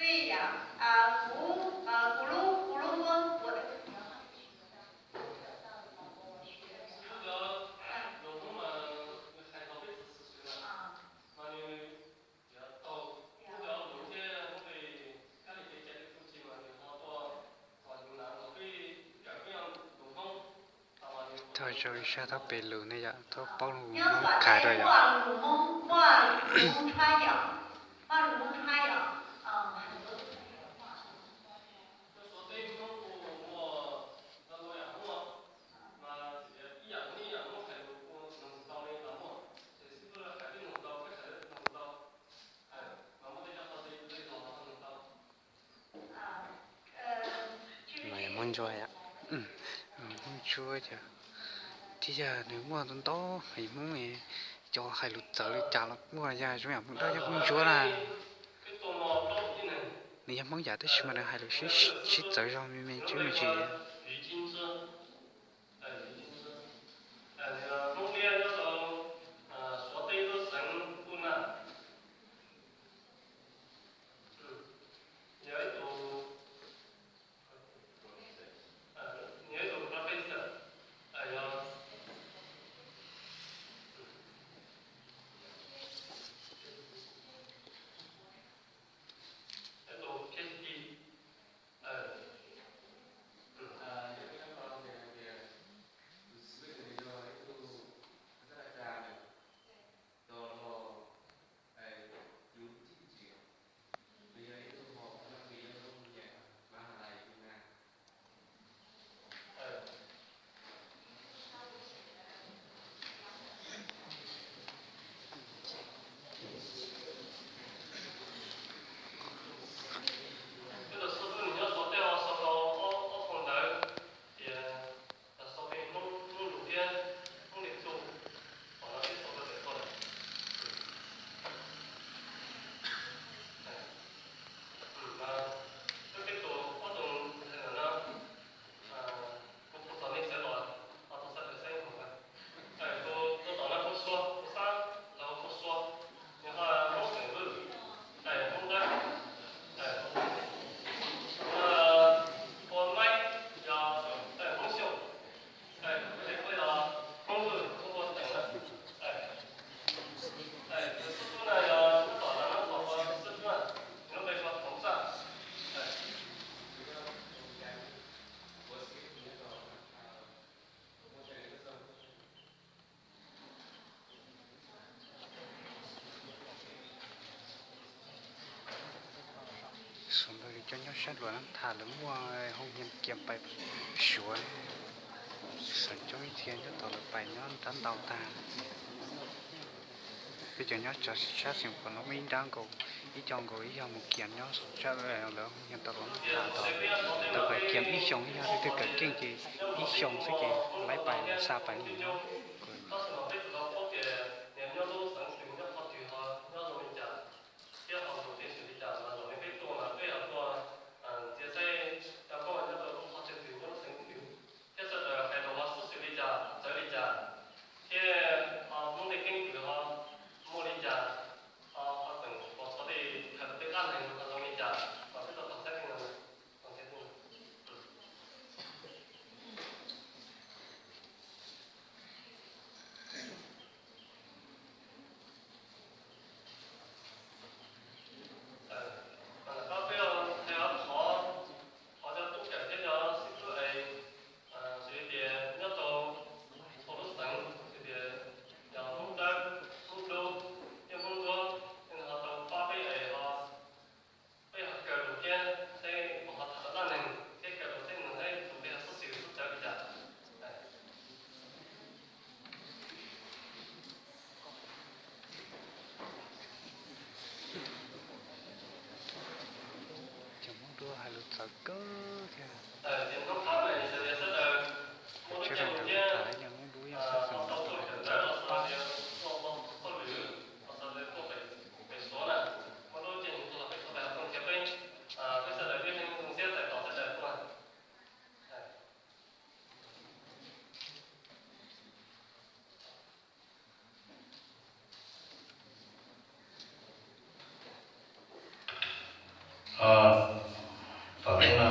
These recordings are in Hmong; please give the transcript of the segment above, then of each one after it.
所以呀，啊，kuv, kuv lub, kuv lub muab ua Thov zoo sab thab pem lus ne yom, thov paub lus Hmoob qha rau yom. Hmoob ntsuab yom, Hmoob ntsuab ces thiab yog nws muaj ntau ntau hais Hmoob, cov hais lus txawv li cas los muaj, yog zoo yam Hmoob Dawb yog Hmoob ntsuab na. Nws yog Hmoob yam tab sis mas nws hais lus sib txawv zog me me tsis me ntsis. Xav ntau li cov nyob sab luas na, tham lawv muaj hoo hias kias pais Suav, xav coob ib txhia nyob tod lawv pais nyob nrab ntau tag. Peb cov nyob sab Xeev Khuam no muaj ib nrab nkaus, ib co nkaus ib yog mus kias nyob sab lawv hoo hias tau los tham tod, tau pais kias ib xyoos ib yog leej twg kawm keej ces ib xyoos xwb ces laib pais los xa pais li nyob. Thiab sawv daws hais lus ho xib xws li cas, txawv li cas, thiab ho Hmoob Dej Keeb Kwm ho muaj li cas, ho tseem pom txog tej hais lus tej dab neeg ho zoo li cas, ho peb tau tau txhais tej no. Qhov cov tub kawm thiab cov xib fwb es, xws li tias nyob rau txhua lub xeev, xws li tias yog Hmoob Dawb, Hmoob Dub thiab Hmoob Ntsuab, nej ho tau pab peb es ho peb ho kawm lus thiab seb puas ho tham tau dab neeg thiab kawm lus seb nws seb tus peb ho xub xwm xub txawv li cas. Cov Hmoob Dub hais lus txawv kawg thiab. Ces hnub qab no ces sawv daws muaj lub caij nyoog thiab tau tuaj kawm ntawv los xav tias muaj hauj lwm los xav tias tuaj pem Suav na, muaj lub caij nyoog tuaj los pem Suav pem Hab Tooj thiab peb, peb sawv daws peb zoo siab txais tos sawv daws tuaj. Tom ntej no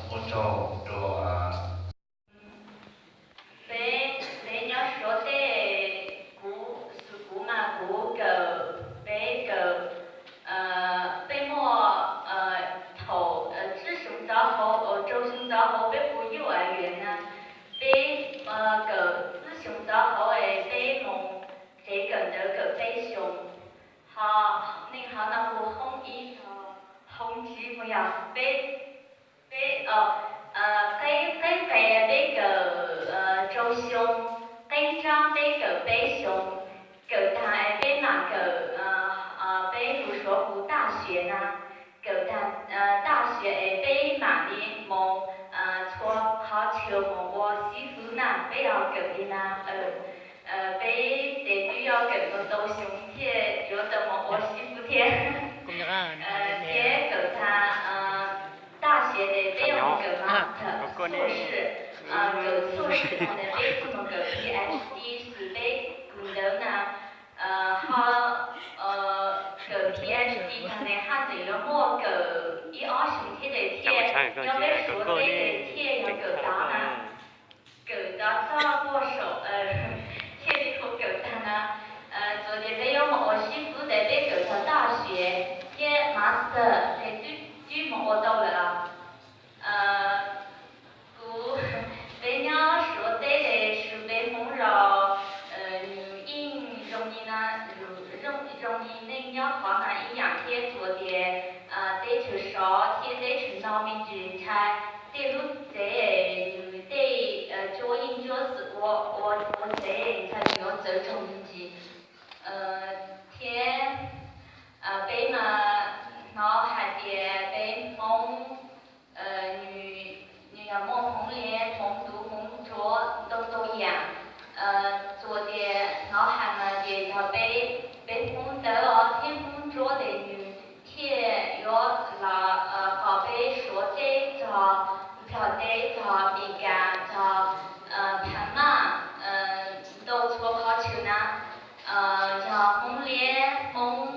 ua tsaug rau peb, peb nyob Suav teb, kuv, xws kuv mas kuv kawm, peb kawm, peb muaj thaum tsib xyoo txog hauv, rau xyoo txog hauv peb puas yuj a yuav na, peb kawm tsib xyoo txog hauv es peb mus tsev kawm ntawv kawm peb xyoo. Ho neeg hov no hu hoob ib, hoob tsib, mus yog peb, peb, qeb, qeb qes peb kawm rau xyoo, qeb ntsab peb kawm peb xyoo, kawm tag es peb mam kawm, peb lus Suav hu 大学 na, kawm tag 大学 es peb mam li mus txhua qhov chaw mus ua xib fwb na, peb yog kawm li na. Peb ces twb yog kawm tau tau xyoo thiaj yuav tau mus ua xib fwb thiab. Thiab kawm tag 大学 ces peb yuav mus kawm master, 硕士, kawm 硕士 no peb thiaj mus kawm PhD, xws peb kawm ntawv na. Ho kawm PhD no ne haj tseem yuav muaj kawm ib ob xyoos thiab tes thiaj, nyob peb Suav teb tes thiaj yog kawm tag na. Kawm tau txog puag saum thiaj li hu kawm tag na. Txuas tias peb yuav mus ua xib fwb tes peb kawm tag 大学 thiab master tes twb, twb mus ua tau lawm. Kuv, peb nyob Suav teb tes xws peb Hmoob los nws yeej zoo li na, zoo li neej nyob qhov na ib yam thiab, txuas tias teb chaws sov thiab teb chaws no me ntsis ntshai, tej lub tsev nws tej tsuab yeej tsuab xwm ua, ua, ua tsev ntshai nws yuav txawv tsaug me ntsis. Thiab peb mas hnov hais tias peb Hmoob, nws yog muaj hmoov liab, hmoov duv, hmoov ntsuav ntau ntau yam. Txuas tias hnov hais mas tias yog peb, peb Hmoob ntawv os thiab Hmoob ntsuab tes nws thiaj yuav los qhov peb Suav teb txog Nplog teb, txog Meskas, txog Pha Maj, ntau txhua qhov chaw na. Yog Hmoob liab, Hmoob,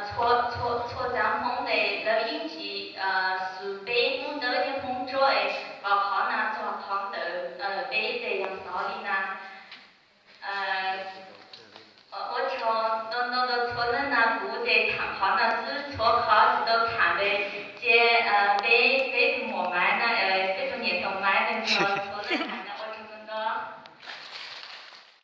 txhua, txhua txav Hmoob tes lawv yeej tsis xws peb Hmoob ntawv thiab Hmoob ntsuab es qhov, qhov na txog qhov ntawd, peb tes yog xov li na. Ua tsaug ntau ntau txhua leej na, kuv ces tham qhov no xwb, txhua qhov tsis tau tham.